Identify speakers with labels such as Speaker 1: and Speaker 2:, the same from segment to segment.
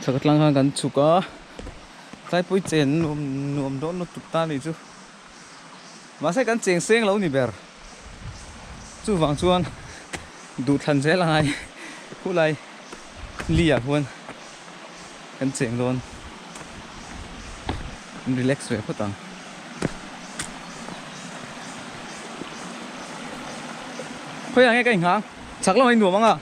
Speaker 1: Chhak atang khan kan chhuk a tlaipui chen nuam nuam dawn lutuk ta anih chu mahse kan cheng seng lo ni ber chuvang chuan duhthlan zel a ngai khulai li ah khuan kan cheng dawn relax ve phawt ang. Khawiah nge ka inghah chhak lamah i nuam ang a.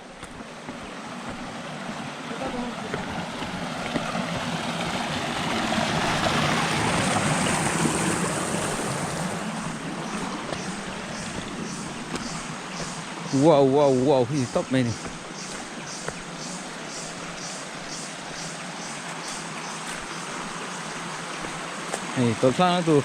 Speaker 1: Wow wow wow hi tawp mai ni. Hei tawlh thlangna tur.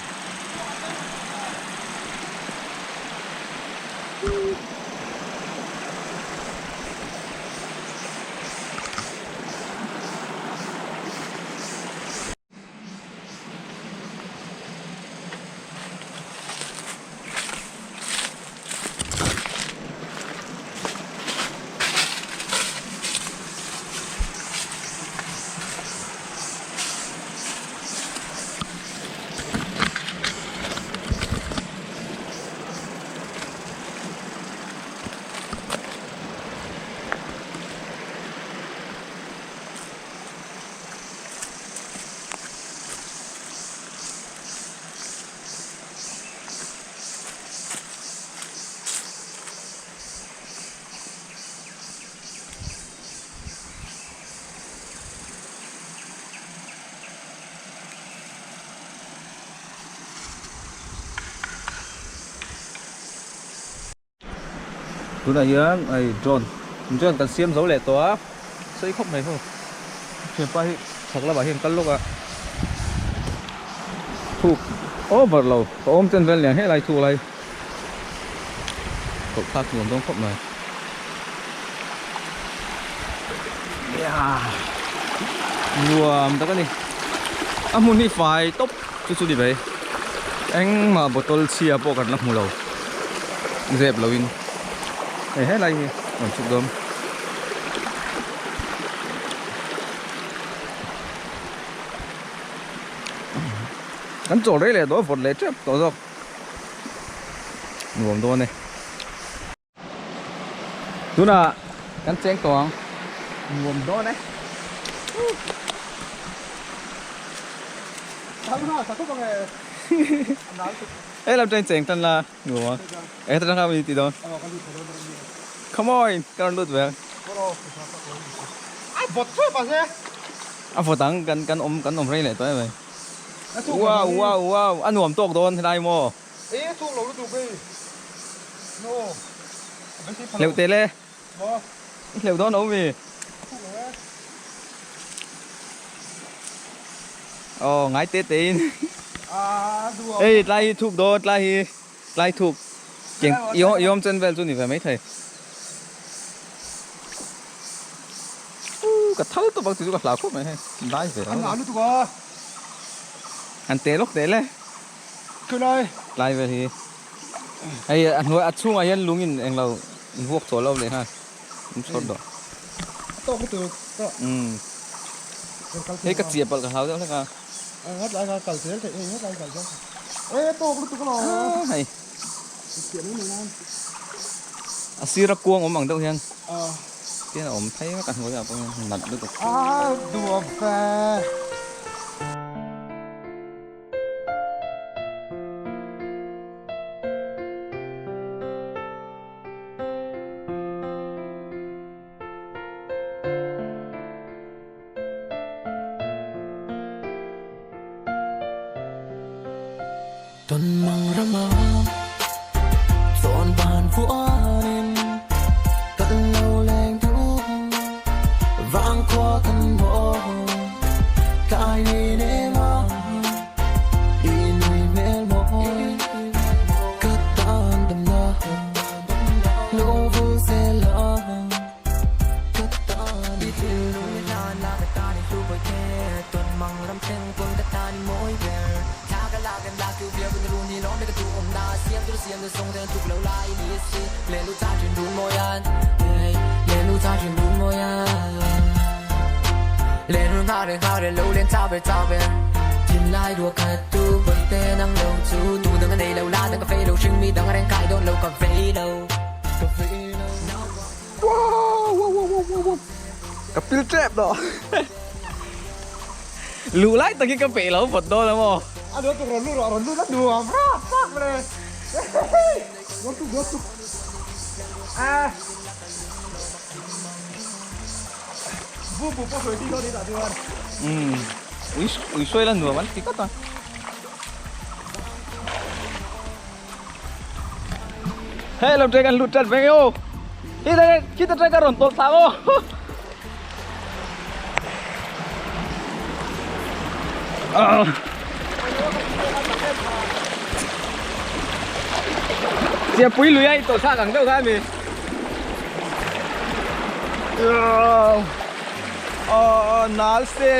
Speaker 1: Tunah hian hei drone drone kan siam zo leh tawh a sawi khawp mai ho thianpa hi chhak lamah hian kal lawk a thuk over lo ka awm chen vel lian helai thuk lai tawlh thlak nuam dawn khawp mai nuam tak a ni a hmun hi fai tawp chu chu ni mai engmah bottle chhia pawh kan la hmu lo zep lo in hei helai hi rawn chhuk dawn. Kan chawl rei leh dawn vawt leh tep tawh zawk nuam dawn e. Tunah kan cheng tawh ang nuam dawn e. Hei lam tang cheng tan la nuam ang e heta tang kha mi ti dawn come on ka rawn lut ve ang
Speaker 2: A vawt thlawp a se.
Speaker 1: A vawt ang kan kan awm kan awm rei leh tawh em mai. Wow wow wow a nuam tawk dawn helai maw.
Speaker 2: E chhung lo lutuk hei. No.
Speaker 1: Hleuh teh le.
Speaker 2: Maw.
Speaker 1: I hleuh dawn lo mi.
Speaker 2: Chhung lo e.
Speaker 1: Aw ngai te te in.
Speaker 2: A duam.
Speaker 1: Hei tlai hi thuk dawn tlai hi tlai thuk. Keng i awm chen vel chu ni ve mai thei. Ka thal tawp ang ti chu ka hlau khawp mai hei. Dai ve.
Speaker 2: An ngah lutuk a.
Speaker 1: An te lawk teh le.
Speaker 2: Khilai.
Speaker 1: Tlai vel hi. Hei a hnuai a chhungah hian lung in englo in vuak chawl lo leh nghal. In chhawr dawh.
Speaker 2: A tawk lutuk tawh.
Speaker 1: Umm. Hei ka chiah palh ka hlau deuh hlek a.
Speaker 2: Ngat lai kha kal zel theih hei ngat lai kal zel theih. E tawk lutuk alawm.
Speaker 1: Ah hei.
Speaker 2: Chiah mai mai nan.
Speaker 1: A sira kuang awm ang deuh hian.
Speaker 2: Ah.
Speaker 1: Tian a awm phei vek a hnuaiah pawh hian nat lutuk.
Speaker 2: Ah duam fe.
Speaker 3: Tawn mang rama tawn van vuanin kan lo leng duh vang khua kan maw tlai ni nem a i nui hmel mawi ka tan damna lo vul zel a ka tan i thil nung i hlan la ka tan i hlu bawi te tawn mang ram thleng pawn ka tan i mawi ber thla ka lak kan lak chu viau kan run hi lawm le ka duh awm na siam tur siam na sawng te tuk lo lai ni si le lu cha thin run mawi an le lu cha thin run mawi an le run.
Speaker 1: Ka pil tep tawh. Luh lai tak hi ka peih lo phawt dawn a maw?
Speaker 2: A duh tuk rawn lut rawh, rawn lut a nuam rap rap le. Go tuk go tuk. Ah. Bu bu pawh sawi tih dawn ni tah chuan.
Speaker 1: Umm ui ui sawi la nuam an ti tlat a. Hei lo track an lut tat veng e aw. Khi ta khi ta track a rawn tawlh thlak aw. Chiapui lui a i tawlh thlak ang deuh kha a mi. Aw nal se.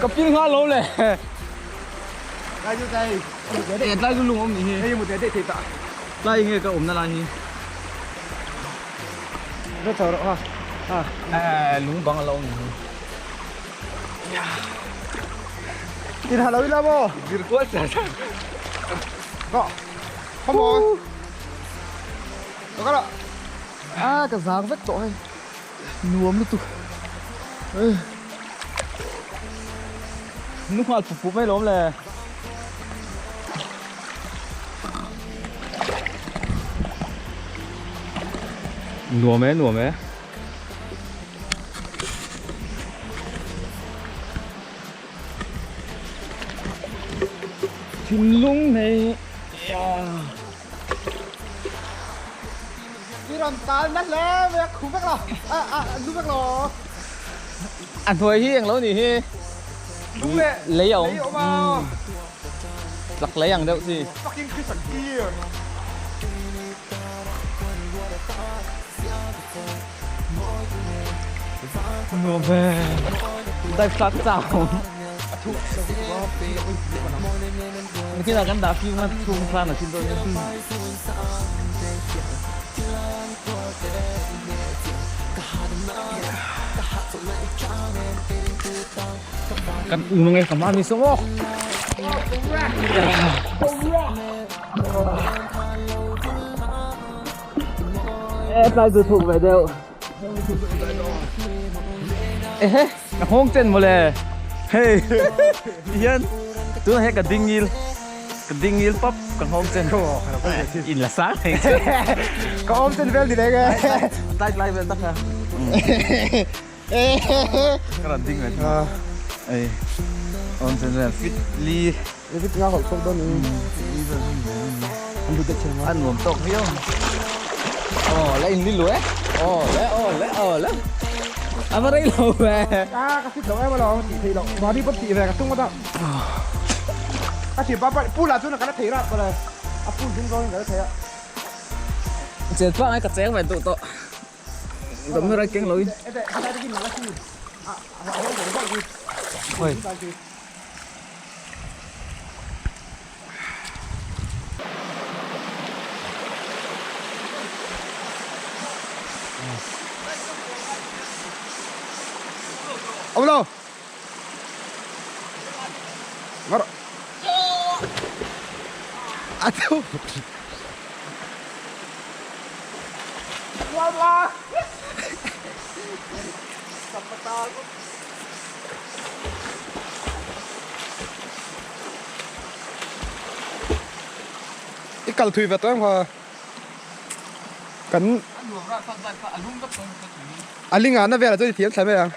Speaker 1: Ka pil nghal lo le.
Speaker 2: Lai chu tlai.
Speaker 1: E tlai chu lung awm ni hi.
Speaker 2: Hei mu te te thei ta.
Speaker 1: Tlai nge ka awmna lai hi.
Speaker 2: Ra chho rawh ha.
Speaker 1: Ha. E lung bang a lo awm ni hi.
Speaker 2: In ha lo ila maw?
Speaker 1: Zir kual char char.
Speaker 2: Rawh. Come on. Ka la.
Speaker 1: A ka zang vek tawh hei. Nuam lutuk. Nu nghal pup pup mai lawm le. Nuam e nuam e. Thinlung nei
Speaker 2: I rawn tal na hle mai a khu vek lo a a lu vek lo.
Speaker 1: A hnuai hi englo nih hi.
Speaker 2: Lung leh
Speaker 1: lei a awm.
Speaker 2: Lei a awm a.
Speaker 1: Tlak lei ang deuh chi.
Speaker 2: Fucking Christian gear.
Speaker 1: Nuam ve. Dive thlak chau. Nikinah kan dah fiu nga chhung thlan a chin dawn nia. Kan um ange ka mami sawm aw. E tlai zu thuk ve deuh. Ehe, ka nghawng chen mawle. Hei, hian tunah hian ka ding ngil, ka ding ngil pap ka nghawng chen. In la sang thei che.
Speaker 2: Ka awm chen vel ni leng e.
Speaker 1: Tlai tlai vel tak kha. Ka rawn ding ve thung. Ei, awm chen vel fit li.
Speaker 2: Fit nga hawlh chhuak dawn ni.
Speaker 1: A nuam tawk viau. Aw la in lilu e. Aw le aw le aw le. A va rei lo ve.
Speaker 2: A ka fit lo em alawm tih theih loh. Mahni pawh tih ve ka tum a ta. A ti pa pa pool ah chuan ka la thei rap bawlh e. A pool ding zawngin ka la thei a.
Speaker 1: Chen pah ngai ka cheng ve duh tawh. Dawm rai keng lo in. Oi.
Speaker 2: Ông đâu? Ngor. À đâu? I kal thui ve tawh em kha kan a linga na velah chuan i thiam thla mai ang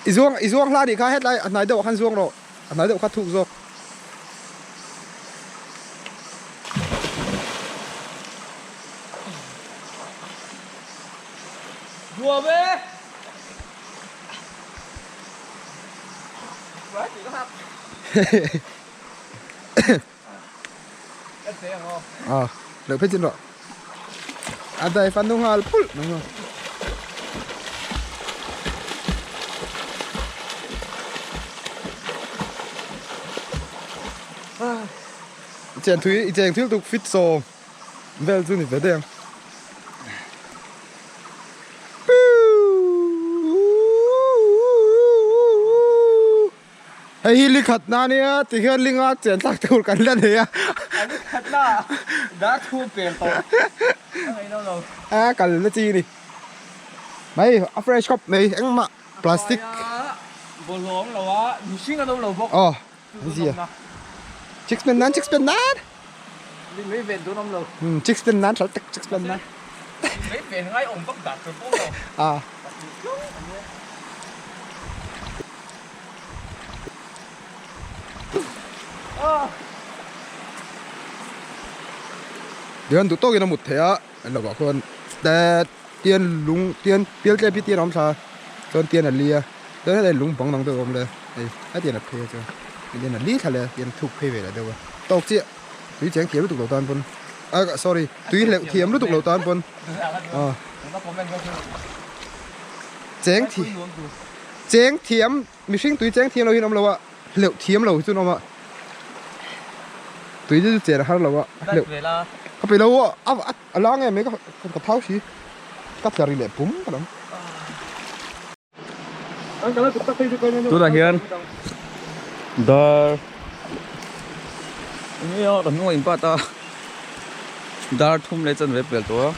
Speaker 2: i zuang i zuang hla nih kha hetlai a hnai deuh ah khan zuang rawh a hnai deuh kha thuk zawk.
Speaker 1: Nuam e!
Speaker 2: À, lỡ phết trên rồi. À đây phan đông hà phul đúng rồi. chen thui i cheng thil tuk fit sawm vel chu ni ve daih ang. Hei hi likhat na nia tikhian linga chen thlak tur kan la nei a.
Speaker 1: A likhat na dar thu pel tawh a ngaihno lo.
Speaker 2: A kal na chi ni. Mai a fresh khawp mai engmah plastic.
Speaker 1: Bawlhhlawh awm lo a mihring an awm lo bawk.
Speaker 2: Aw zia. Chicks pen nan chicks pen nan.
Speaker 1: Lin mai ven dawn awm lo.
Speaker 2: Chicks pen nan thal tak chicks pen nan.
Speaker 1: Lin mai ven ngai awm vak dah tur pawh awm lo.
Speaker 2: A. Tihian duh tawkin a mut theih a an lo ah khuan tian lung tian pial tlem hi tian a awm thla a chuan tian a li a chuan hetah hian lung bang dang deuh a awm leh hei hetiang a phei a chuan tihian a li thla leh a tian a thuk phei ve leh deuh a tawk chiah tui cheng thiam lutuk lo tan pawn ah sorry tui hleuh thiam lutuk lo tan pawn ah cheng thi cheng thiam mihring tui cheng thiam lo hi an awm lo a hleuh thiam lo hi chu an awm a tui chu chen a har lo a hleuh ka pe lo a a la nge mai ka thau si ka tla ri leh pum ka lam.
Speaker 1: Tunah hian dar enge a kan hnungah inpat a dar thum leh chanve pel tawh a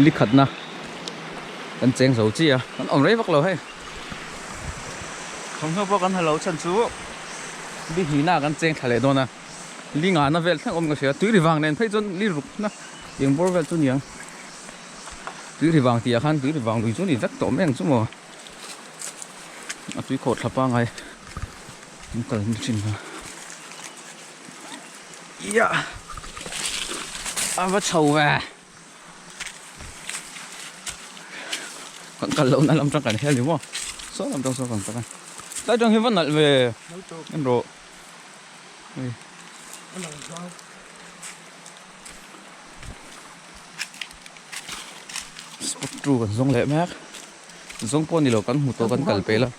Speaker 1: likhatna kan cheng zo chi a kan awm rei vak lo hei thawmhnaw pawh kan ha lo chhan chu li hnihna kan cheng thla leh dawn a li ngahna vel thleng awm ka hria tui ri vang nen phei chuan li rukna eng bawr vel chu niang tui ri vang tih ah khan tui ri vang lui chu ni vek tawh mai ang chu maw a tui khawh thla pangai an kal ni thin a ia a va chho ve. Kan kal lohna lam tang kan hel ni maw saw lam tang saw kan kal a tlai tang hi va nalh ve en rawh hei spot two kan zawng leh mek zawng pawh ni lo kan hmu tawh kan kal pel a.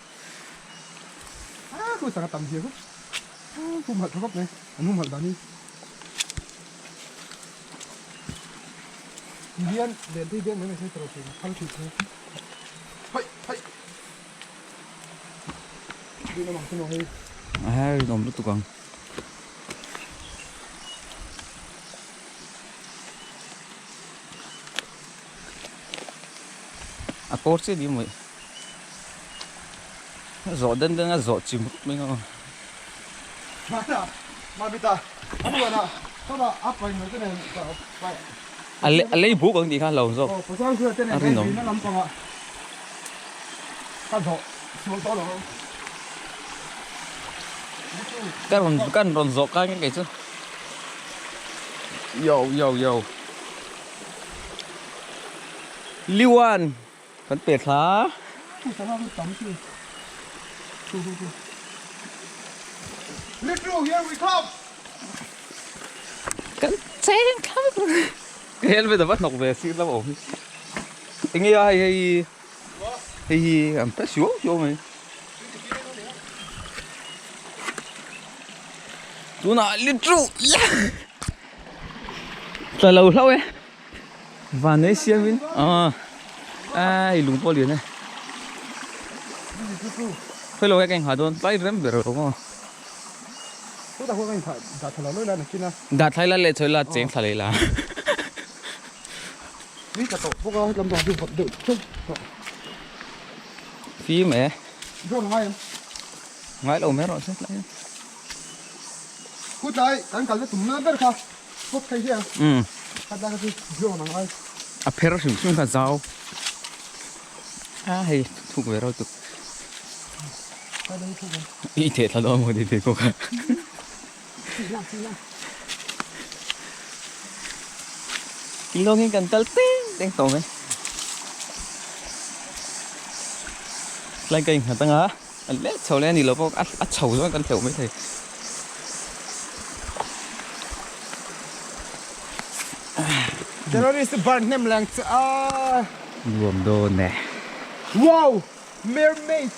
Speaker 2: Hian len tui deuh mai mai se tawrh thin a phal thin chu hei hei rinawm ang chu maw hei
Speaker 1: a rinawm lutuk ang a kawr chiah ni mawi zawh den den a zawh chim rup mai ang A lei buk ang tih kha lo zawk a rinawm. Ka rawn kan rawn zawh kai nge kei chu. Yo yo yo. Liwan. Kan pe thla.
Speaker 2: Little here we come.
Speaker 1: Kan cheng thla vek. Ka helmet a va hnawk ve sir lam a awm hi. Enge a hei hei hei hi an pe suau suau mai. Tunah little tla lo hlauh e. Van nei siamin ah ai lung pawh a lian e khawi lo ka inghah dawn tlai rem ber lo maw dah thlai la leh chhawi la cheng thla leh la fim e ngai lo mai rawh se tlai A pher hrim hrim kha zau a hei thuk ve reuh tuk i theh thla dawn maw ti ve kawk a lawngin kan kal teng teng tawh mai tlai ka innghat anga a let chho leh a ni lo pawh a chho zawng kan hleuh maithei.
Speaker 2: Terrorist bar hnem lang che a.
Speaker 1: Nuam dawn e.
Speaker 2: Wow! Mermaid!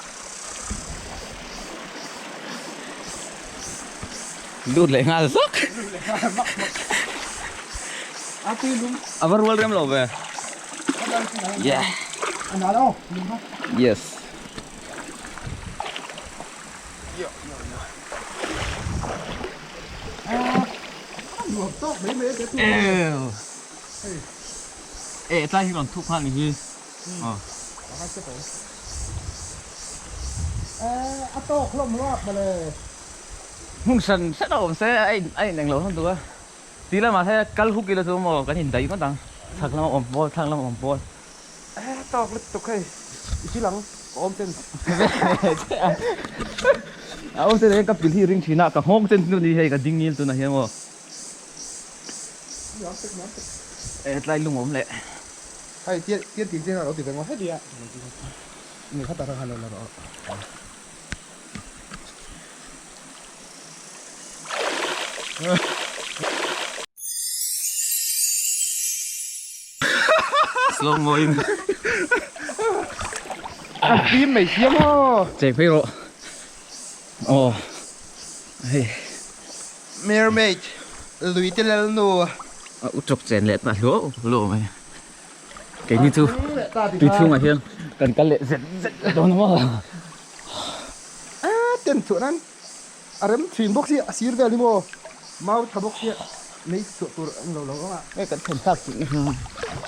Speaker 1: Lut leh nghal zak. A va rual rem lo ve. Yeah. Yes. E tlai hi rawn thuk nghal ni hi.
Speaker 2: A tawk hlawm lak mawle.
Speaker 1: Hmun hran hran a awm se a in a in englo hlawm duh a. Ti lamah hian kal huk ila chu maw kan indaih ngawt ang. Chhak lama awm pawl, thlang lama awm pawl.
Speaker 2: E tawk lutuk hei i thil ang ka awm chen.
Speaker 1: A awm chen hian ka pil hi ring thin a, ka nghawng chen chu ni hei ka ding ngil tunah hian maw. E tlai lung awm leh.
Speaker 2: Hei tian tian tih chiang a lo ti ve ngawt heti a. Ni kha tak a lo la rawh.
Speaker 1: Slow mo in.
Speaker 2: A fim mai sia maw.
Speaker 1: Cheng phei rawh. Aw. Hei.
Speaker 2: Mermaid lui te lal nu.
Speaker 1: A u chawp chen leh ta hluau hluau mai. Keini chu tui chhungah hian kan kal leh zet zet dawn a maw.
Speaker 2: A ten chhuah nan a rem thin bawk sia a sir vel hi maw mau tha bawk sia nei chhuah tur an lo lo ang a.
Speaker 1: Hei kan thlen thlak tih na hian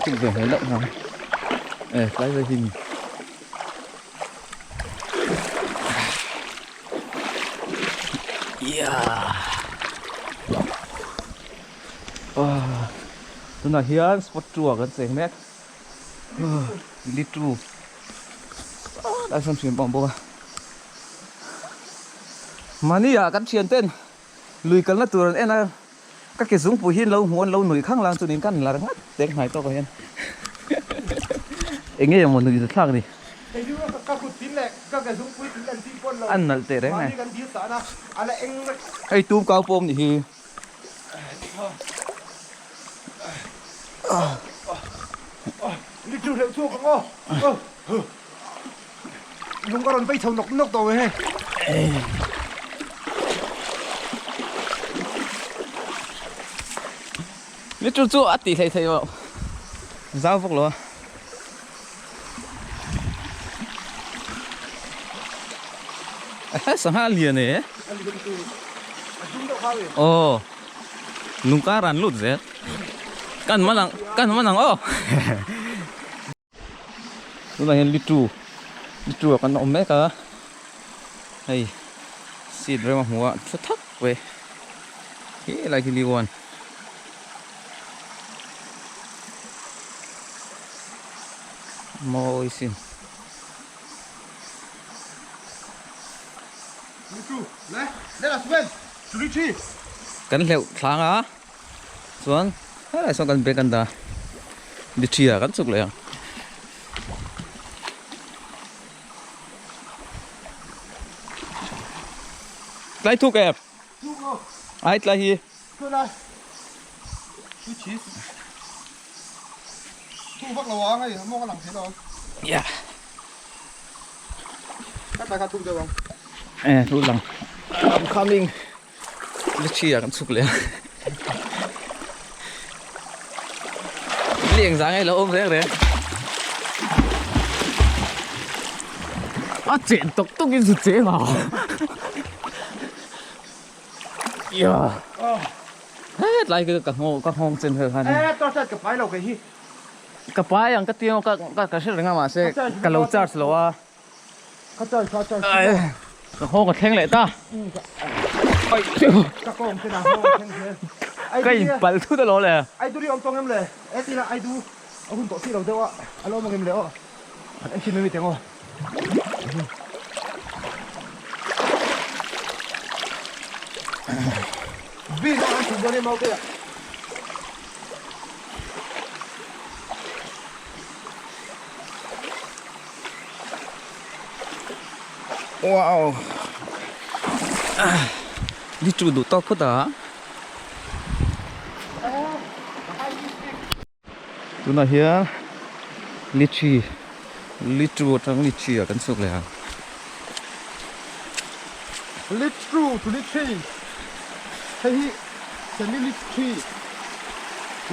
Speaker 1: chuk ve mai loh mai e tlai ve hi ni. Tunah hian spot 2 ah kan cheng mek little lai sawn thian pawh a awm bawk a mahni ah kan thian ten lui kalna tur an en a ka ke zungpui hi an lo hmuh an lo nuih khang lang chuan kan lar ngat tek hnai tawk ah hian eng nge maw nuih zathlak ni an nalh teh reng e hei tum kau pawm nih hi.
Speaker 2: Little hleuh chhuak ang aw. Lung ka rawn vei chho nawk nawk tawh mai hei.
Speaker 1: Little chu a tih hlei thei lo. Zau vak lo a. Sangha a lian e. Aw lung kar an lut zel. Kan man ang kan man ang aw. Tunah hian little little ah kan awm mek a. Hei seat rem a hmu a tha thak ve. He lai khi liwan. Mawi sin. Kan hleuh thlang a chuan helai sawn kan bag an dah a litchi ah kan chuk leh ang. Tlai thuk em? Ai tlai hi. Yeah. Eh, thu lang. I'm coming. Litchi ah kan chuk leh a. Liang zang ei lo awm reng reng. A chen tok tok in zu che ma. Yeah. He tlai ka ka nghawng ka nghawng chen vel khan.
Speaker 2: Eh, to chat ka pai lo ke hi.
Speaker 1: Ka pai ang ka ti ka ka ka hre reng a mahse ka lo charge lo a.
Speaker 2: Ka charge ka charge.
Speaker 1: Ka nghawng ka thleng leh ta. Ai.
Speaker 2: Ka kawng chen a nghawng thleng zel.
Speaker 1: Ka in pal thut alo le.
Speaker 2: Ai du ri awm tawng em le. E ti la ai du a hun tawh si lo deuh a. A lo awm ang em le aw. An en thin mai mi teng aw.
Speaker 1: Wow Đi chu đủ to phút à Tunah hian litchi litru atang litchi ah kan chhuk leh ang.
Speaker 2: Litru to litchi. Hei hi semi li three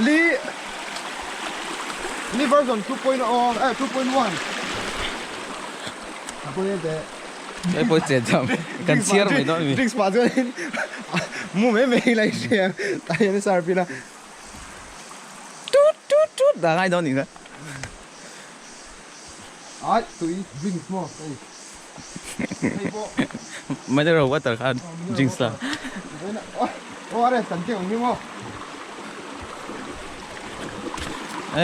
Speaker 2: li li version 2.0 eh 2.1 a pawh te
Speaker 1: Hei pawh chen cham kan chhiar mai dawn mi.
Speaker 2: Drinks pah chuan mu mai mai lai hria tah hian sar pin a.
Speaker 1: Tut tut tut dah ngai dawn nih kha.
Speaker 2: Ai tui drinks maw hei. Hei pawh.
Speaker 1: Mineral water kha drinks la.
Speaker 2: Aw are kan keng ang hi maw.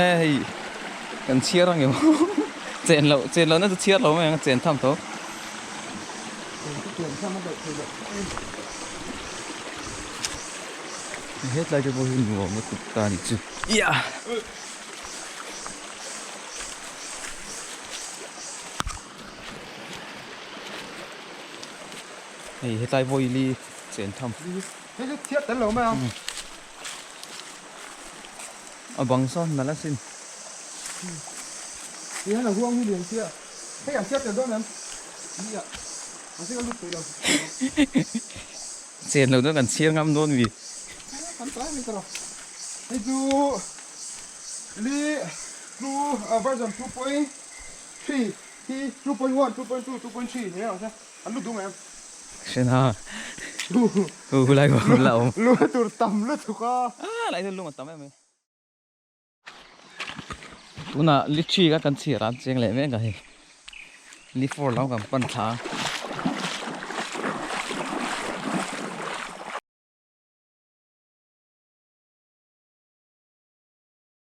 Speaker 1: E hei kan chhiar ang em chen lo chen lo na chu chhiar lo mai ang chen tham tho.
Speaker 2: Chen tham a daih thei loh.
Speaker 1: Hetlai te pawh hi nuam lutuk ta a nih chu. Yeah. Hei hetlai pawh hi li chen tham.
Speaker 2: Hei chu chhiat tel lo mai a.
Speaker 1: A bang sawn nalh asin.
Speaker 2: Ti hian a huang hi lian sia. Hei an chhiat tel dawn em? Nia. Mahse ka lut peih lo.
Speaker 1: Chen lo chuan kan chhiar ngam dawn mi.
Speaker 2: Kan tlai mai ta lo. Hei chu li two version 2.3 hi 2.1 2.2 2.3 ni ang se. An lut duh em?
Speaker 1: Hre na. Hu lai ko la awm.
Speaker 2: Lu tur tam lutuk a.
Speaker 1: Ah lai chu lung a tam em mai. Tunah litchi kha kan chhiar a an cheng leh mek a hei. Li four lam kan pan thla a.